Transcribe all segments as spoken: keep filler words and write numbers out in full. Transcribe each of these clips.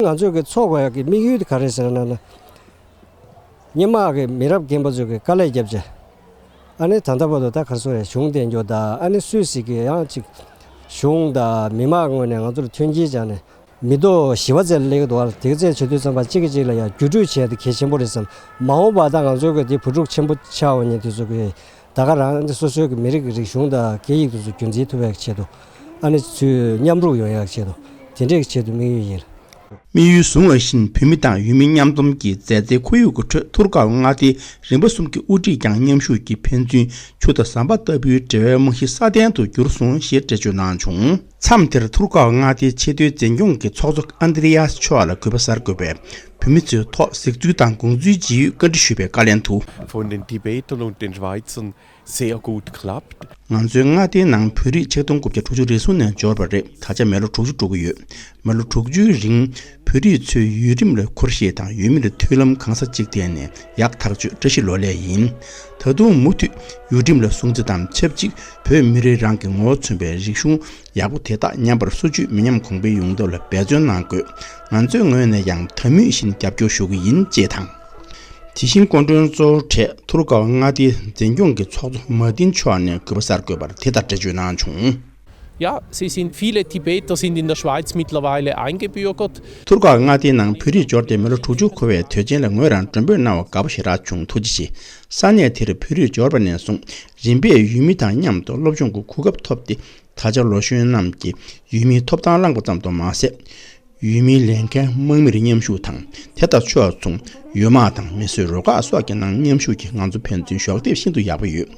ང་ཚོས་ཀྱི་འཚོ་དགོས་ཡག་གི་དམིགས་ཡུལ་དེ་ག་རེ་ཟེར་ན་ན། སྔོན་མ་གི་མི་རབས་རྒན་པ་ཚོས་ཀྱི་དཀའ་ལས་བརྒྱབ་བྱས། ཨ་ནི་ད་ལྟ་བར་དུ་ད་ག་རེ་ཟེར་རེད། གཞུང་བསྟེན་རྒྱུ་དང་ཨ་ནི་སུད་སི་གི་ཡང་ཅིག་གཞུང་དང་མི་མང་ངོས་ནས་ང་ཚོར་མཐུན་རྐྱེན་སྦྱངས་ནས། མི་ཐོག་བཞི་པ་ཙམ་སླེབས་ཀྱི་འདུག་བ། དེ་ཚོ་བྱེད་དུས་ཙམ་པ་གཅིག་གིས་གཅིག་ལ་ཡང་བརྒྱུད་སྤྲོད་བྱས་ཏེ་གལ་ཆེན་པོ་རེད་བསམ། མ་འོངས་པ་ད་ང་ཚོའི་གི་དེ་བུ་ཕྲུག་ཆེན་པོ་ཆགས་འོང་མཁན་དེ་ཚོ་གི་ད་ག་རང་སོ་སོའི་གི་མི་རིགས་ཀྱི་རིག་གཞུང་དང་སྐད་ཡིག་དེ་ཚོ་རྒྱུན་འཛིན་ཐུབ་པའི་ཆེད་དུ། ཨ་ནི་ཚུར་མཉམ་རུབ་ཡོང་ཡག་ཆེད་དུ། དེ་འདྲའི་ཆེད་དུ་དམིགས་ཡུལ་ཡིན། དམིགས་ཡུལ་བཟུང་བ་བཞིན་བོད་མི་དང་ཡུལ་མི་མཉམ་འཛོམས་ཀྱི་མཛའ་བརྩེའི་ཁོར་ཡུག་གི་ཁྲོད། ཐུར་ཀའོ་མངའ་སྡེའི་རིམ་པ་གསུམ་གྱི་དབུ་ཁྲིད་ཀྱང་མཉམ་ཞུགས་ཀྱིས་ཕན་ཚུན་ཆུ་དང་ཟམ་པ་ལྟ་བུའི་འབྲེལ་བའི་རྨང་གཞི་སྲ་བརྟན་དུ་གྱུར་སོང་ཞེས་འགྲེལ་བརྗོད་གནང་བྱུང་། མཚམས་དེར་ཐུར་ཀའོ་མངའ་སྡེའི་ཆེས་མཐོའི་འཛིན་སྐྱོང་གི་ཚོགས་གཙོ་ཨན་དྲི་ཡཱས་མཆོག་ལ་གུས་པ་གསར་འགོད་པས་བོད་མི་ཚོའི་ཐོག་གཟིགས་ཚུལ་དང་དགོངས་ཚུལ་ཇི་ཡོད་བཀའ་འདྲི་ཞུས་པའི་བཀའ་ལན་དུ། Von den Tibetern und den Schweizern sehr gut klappt. ང་ཚོའི་མངའ་སྡེའི་ནང་བོད་རིགས་ཆིག་སྟོང་དགུ་བརྒྱ་དྲུག་ཅུ་རེ་ཟུང་ནས་འབྱོར་བ་རེད། ད་ཆ་མི་ལོ་དྲུག་ཅུ་འགྲོ་གི་ཡོད། མི་ལོ་དྲུག་ཅུའི་རིང་བོད་རིགས་ཚོའི་ཡུལ་རིམ་ལ་ཁུར་བཞེས་དང་ཡུལ་མིར་མཐུན་ལམ་གང་ས་ཅིག་བསྟན་ནས་ཡག་ཐག་ཆོད་བཀྲ་ཤིས་ལོ་ལེགས་ཡིན། ད་དུང་མུ་མཐུད་ཡུལ་ཁྲིམས་ལ་སྲུང་བརྩི་དང་ཆབས་ཅིག་བོད་མི་རིགས་རང་གི་ངོ་བོ་མཚོན་པའི་རིག་གཞུང་ཡག་པོ་དེ་དག་ཉམས་པར་སོར་ཆུད་མི་ཉམས་གོང་འཕེལ་ཡོང་ཐབས་ལ་འབད་བརྩོན་གནང་དགོས། ང་ཚོའི་ངོས་ནས་ཡང་ད་མུས་བཞིན་རྒྱབ་སྐྱོར་ཞུ་གི་ཡིན་ཅེས་དང་། དེ་བཞིན་སྐུ་མགྲོན་གཙོ་བོར་གྲས་ཐུར་ཀའོ་མངའ་སྡེའི་འཛིན་སྐྱོང་གི་ཚོགས་གཙོ་མཱ་ཏིན་མཆོག་ནས་གུས་པ་གསར་འགོད་པར་དེ་ལྟར་འགྲེལ་བརྗོད་གནང་བྱུང་། Ja, sie sind, viele Tibeter sind in der Schweiz mittlerweile eingebürgert. ཐུར་ཀའོ་མངའ་སྡེའི་ནང་བོད་རིགས་འབྱོར་ཏེ་མི་ལོ་དྲུག་ཅུ་འཁོར་བའི་དུས་ཆེན་ལ་ངོས་རང་མགྲོན་འབོད་གནང་བར་དགའ་པོ་ཞེ་དྲག་བྱུང་། ཐུགས་རྗེ་ཆེ། ས་གནས་དེར་བོད་རིགས་འབྱོར་བ་ནས་བཟུང་རིམ་པས་ཡུལ་མི་དང་མཉམ་དུ་སློབ་སྦྱོང་གི་གོ་སྐབས་ཐོབ་སྟེ། ད་ཆ་ལོ་གཞོན་རྣམས་ཀྱིས་ཡུལ་མིའི་ཐོབ་ཐང་བླངས་པ་ཙམ་དུ་མ་ཟད། ཡུལ་མིའི་ལས་འགན་དམག་མིར་མཉམ་ཞུགས་དང་། དེ་དང་ཕྱོགས་མཚུངས་ཡུལ་དམག་དང་མི་གསོད་རུ་ཁག་སོགས་ཀྱི་ནང་མཉམ་ཞུགས་ཀྱིས་ང་ཚོ་ཕན་ཚུན་གཞོགས་འདེགས་ཤིན་ཏུ་ཡག་པོ་ཡོད།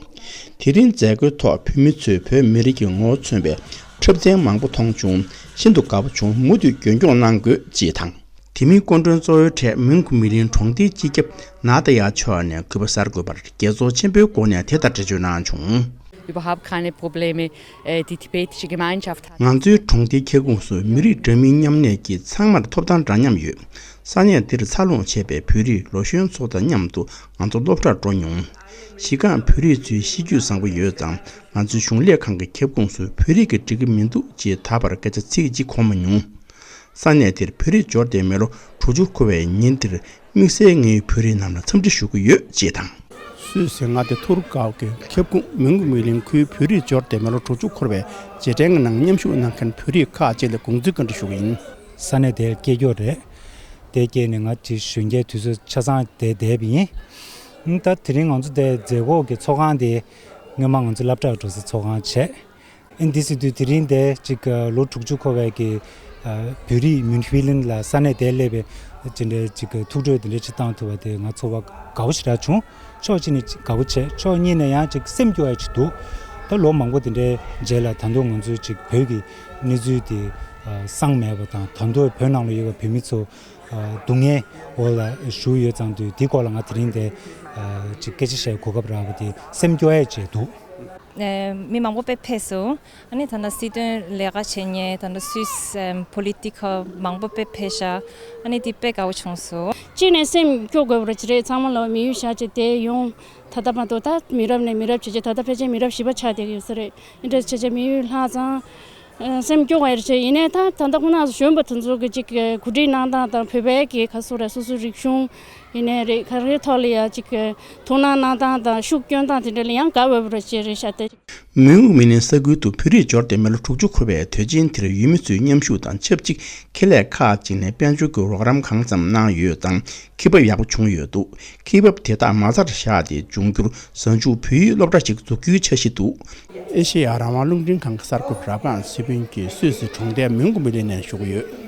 དེ་རིང་མཛད་སྒོའི་ཐོག་བོད་མི་ཚོས་བོད་མི་རིགས་ཀྱི་ངོ་བོ་མཚོན་པའི་འཁྲབ་ཚན་མང་པོ་མཐོང་བྱུང་། ཤིན་ཏུ་དགའ་པོ་བྱུང་། མུ་མཐུད་རྒྱུན་སྐྱོང་གནང་དགོས་ཅེས་དང་། དེ་མིན་སྐུ་མགྲོན་གཙོ་བོའི་གྲས་མུན་གུ་མི་ལིན་གྲོང་སྡེའི་སྤྱི་ཁྱབ་ནཱ་ཏ་ཡ་མཆོག་ནས་གུས་པ་གསར་འགོད་པར་དགྱེས་ཚོར་ཆེན་པོའི་སྒོ་ནས་དེ་ལྟར་འགྲེལ་བརྗོད་གནང་བྱུང་། Überhaupt keine Probleme, äh, die tibetische Gemeinschaft hat. ང་ཚོའི་གྲོང་སྡེའི་ཁྱབ་ཁོངས་སུ་མི་རིགས་འདྲ་མིན་མཉམ་གནས་ཀྱིས་ཚང་མར་ཐོབ་ཐང་འདྲ་མཉམ་ཡོད། ས་གནས་འདིར་འཚར་ལོངས་བྱས་པའི་བོད་རིགས་ལོ་གཞོན་ཚོ་དང་མཉམ་དུ་ང་ཚོ་སློབ་གྲྭར་འགྲོ་མྱོང་། གཞི་རྐང་བོད་རིགས་ཚོའི་གཤིས་རྒྱུད་བཟང་པོ་ཡོད་ཙང་ང་ཚོའི་གཞུང་ལས་ཁང་གི་ཁྱབ་ཁོངས་སུ་བོད་རིགས་ཀྱིས་འགྲིག་གི་མི་འདུག་ཅེས་ད་བར་སྐད་ཆ་ཚིག་གཅིག་གོ་མ་མྱོང་། ས་གནས་དེར་བོད་རིགས་འབྱོར་ཏེ་མི་ལོ་དྲུག་ཅུ་འཁོར་བའི་ཉིན་དེར་དམིགས་བསལ་ངས་བོད་རིགས་རྣམས་ལ་འཚམས་འདྲི་ཞུ་གི་ཡོད་ཅེས་དང་། སུད་སི་མངའ་སྡེ་ཐུར་ཀའོ་གི་ཁྱབ་ཁོངས་མུན་གུ་མི་ལིང་ཁུལ་བོད་རིགས་འབྱོར་ཏེ་མི་ལོ་དྲུག་ཅུ་འཁོར་བའི་རྗེས་དྲན་གྱི་ནང་མཉམ་ཞུགས་གནང་མཁན་བོད་རིགས་ཁག་ཅིག་ལ་དགོངས་ཚུལ་བཀའ་འདྲི་ཞུ་གི་ཡིན། ས་གནས་དེར་སྐྱེས་མགྱོགས་རེད། དེ་སྐྱེས་ནས་ང་དེ་གཞོན་སྐྱེས་དུས་ཚོད་ཆ་ཚང་དེ་བསྡད་པ་ཡིན། ད་དེ་རིང་ང་ཚོ་དེ་མཛད་སྒོ་གི་ཚོགས་ཁང་དེ་སྔོན་མ་ང་ཚོ་སློབ་གྲྭར་འགྲོ་སའི་ཚོགས་ཁང་བྱས། ཨ་ནི་འདི་ཟེར་དུས་དེ་རིང་འདི་ཅིག་ལོ་དྲུག་ཅུ་འཁོར་བའི་གི་བོད་རིགས་མུན་ཧྥི་ལིན་ལ་ས་གནས་དེར་སླེབས་པའི་དེ་འདྲའི་ཅིག་ཐུགས་སྤྲོ་དེ་འདྲ་ཅིག་བཏང་ཐུབ་པ་དེ་ང་ཚོར་དགའ་པོ་ཞེ་དྲག་བྱུང་། ཕྱོགས་གཅིག་ནས་དགའ་པོ་བྱས། ཕྱོགས་གཉིས་ནས་ཡང་ཅིག་སེམས་སྐྱོ་ཡ་ཅིག་འདུག་ད་ལོ་མང་པོ་དེ་འདྲའི་རྗེས་ལ་ད་དུང་ང་ཚོའི་ཅིག་བོད་ཀྱི་གནས་ཚུལ་དེ་སངས་མེད་པ་དང་། ད་དུང་བོད་ནང་ལ་ཡོད་པའི་བོད་མི་ཚོ་སྡུག་བསྔལ་འོག་ལ་བཞུགས་ཡོད་ཙང་དུས་དེའི་སྐོར་ལ་ང་དེ་རིང་དེ་ཅིག་སྐད་ཆ་བཤད་གོ་སྐབས་རག་པ་དེ་སེམས་སྐྱོ་ཡ་ཅིག་འདུག་མི་མང་པོ་དཔེ་ཕེབས་སོང་། ཨ་ནི་ད་ལྟ་སྲིད་དོན་ལས་ཀ་བྱེད་མཁན་ད་ལྟ་སུད་སི་པོ་ལི་ཊི་ཀལ་མང་པོ་དཔེ་ཕེབས་ཤག་ཨ་ནི་དེ་དཔེ་དགའ་བོ་བྱུང་སོང་། གཅིག་ནས་སེམས་སྐྱོ་དགོས་པ་རེད། ཚང་མ་ལ་མི་ཡུལ་བཞག་བྱས་དེ་ཡོང་། ད་ལྟ་མ་གཏོགས་ད་མི་རབས་ནས་མི་རབས་བྱས་བྱས་ད་ལྟ་ཕལ་ཆེར་མི་རབས་བཞི་པ་ཆགས་བསྡད་ཀྱི་ཡོད་ས་རེད། འདི་འདྲ་བྱས་བྱས་མི་ཡུལ་ལྷག་ཙང་། ཨ། སེམས་སྐྱོ་བ་རེད་བྱས། ཡིན་ནའི་ད་ད་ལྟ་ཁོ་ན་གཞོན་པ་དེ་ཚོ་གི་ཅིག་གོ་སྒྲིག་གནང་སྟངས་དང་བོད་པའི་གི་ཁ་སོ་རེད། སོ་སོའི་རིག་གཞུང་ཡིན་ནའི་རེད། ག་རེ་ཐོག་ལ་ཡ་ཅིག་ཐུགས་སྣང་གནང་སྟངས་དང་ཤུགས་སྐྱོན་སྟངས་དེ་འདྲ་ལ་ཡང་དགའ་འོས་པ་རེད་བྱས་རེད་ཤག་སྟེ། མུན་གུ་མི་ལིན་ས་ཁུལ་དུ་བོད་རིགས་འབྱོར་ཏེ་མི་ལོ་དྲུག་ཅུ་འཁོར་བའི་དུས་ཆེན་དེར་ཡུལ་མི་ཚོས་མཉམ་ཞུགས་དང་ཆབས་ཅིག་ཁེ་ལས་ཁག་ཅིག་ནས་དཔལ་འབྱོར་གྱི་རོགས་རམ་གང་ཙམ་གནང་ཡོད་ཙང་ཁེ་འབབ་ཡག་པོ་བྱུང་ཡོད་འདུག་ཁེ་འབབ་དེ་དག་མ་རྩར་བཞག་སྟེ་འབྱུང་འགྱུར་གཟའ་མཇུག་བོད་ཡིག་སློབ་གྲྭ་ཞིག་འཛུགས་རྒྱུའི་འཆར་གཞི་འདུག་ཨེ་ཤེ་ཡ་རང་དབང་རླུང་འཕྲིན་ཁང་གི་གསར་འགོད་པ་རབ་སྒང་ཚེ་ཕུན་གྱིས་སུད་སི་གྲོང་རྡལ་མུན་གུ་མི་ལིན་ནས་ཞུ་གི་ཡོད།